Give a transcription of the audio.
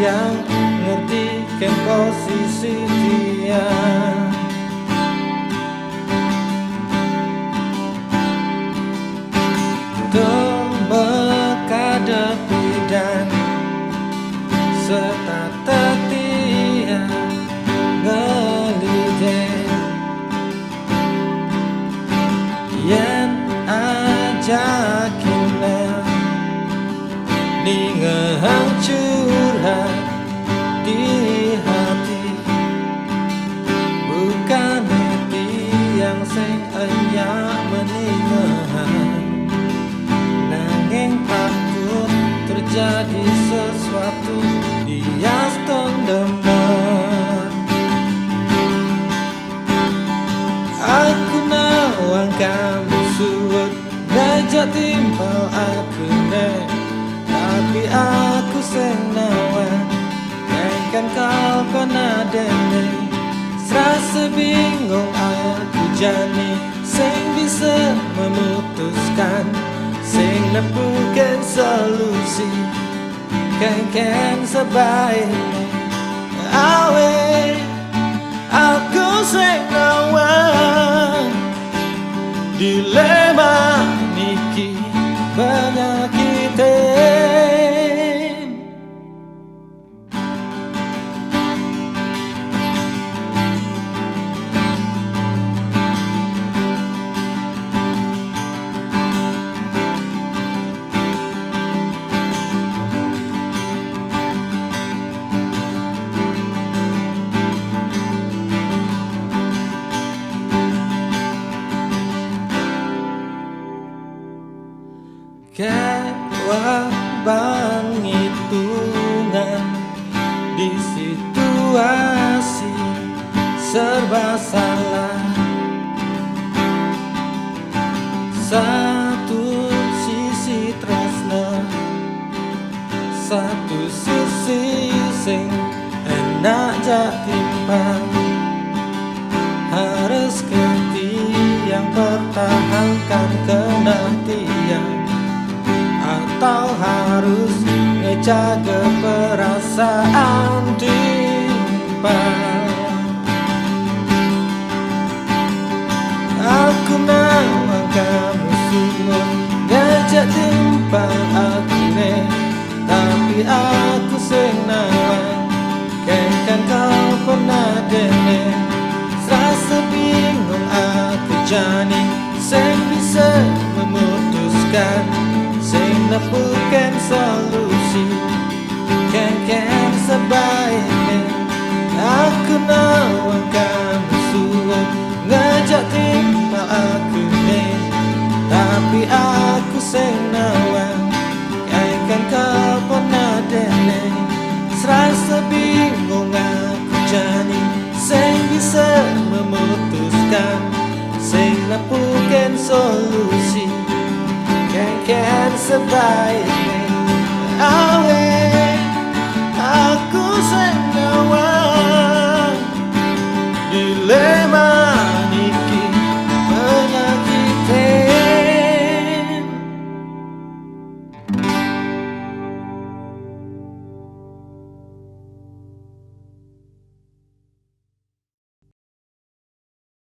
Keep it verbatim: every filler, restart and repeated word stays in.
Yang ngerti ken posisi dia. Tumbuh kada pidan serta tetia ngeliden. Yan ajakina ninga hancurah di hati. Bukan tiang sing enya meninga, nanging takut terjadi sesuatu di astun demen. Aku nawang kamu suut ngajak timpal aku ne, tapi aku sing nawang kengken kau pernah dene. Serasa bingung aku jani sing bisa memutuskan, sing nepukan solusi kengken sebaik ne. Awe aku sing nawang dilema niki penyakitin. Kewabang ngitungan di situasi serba salah. Satu sisi tresna, satu sisi sing enak jak timpang. Harus ke tiang pertahankan kena tiang, atau harus ngejaga perasaan timpang? Aku nawang kamu suut ngajak timpal aku ne, tapi aku sing nawang kengken kau pernah dene. Serasa bingung aku jani sing bisa memutuskan, sing nepukan solusi kengken sebaik ne. Aku nawang kamu suut ngajak timpal aku ne, tapi aku sing nawang kengken kau pernah dene. Serasa bingung aku jani sing bisa memutuskan, sing nepukan solusi kengken sebaik ne. Awe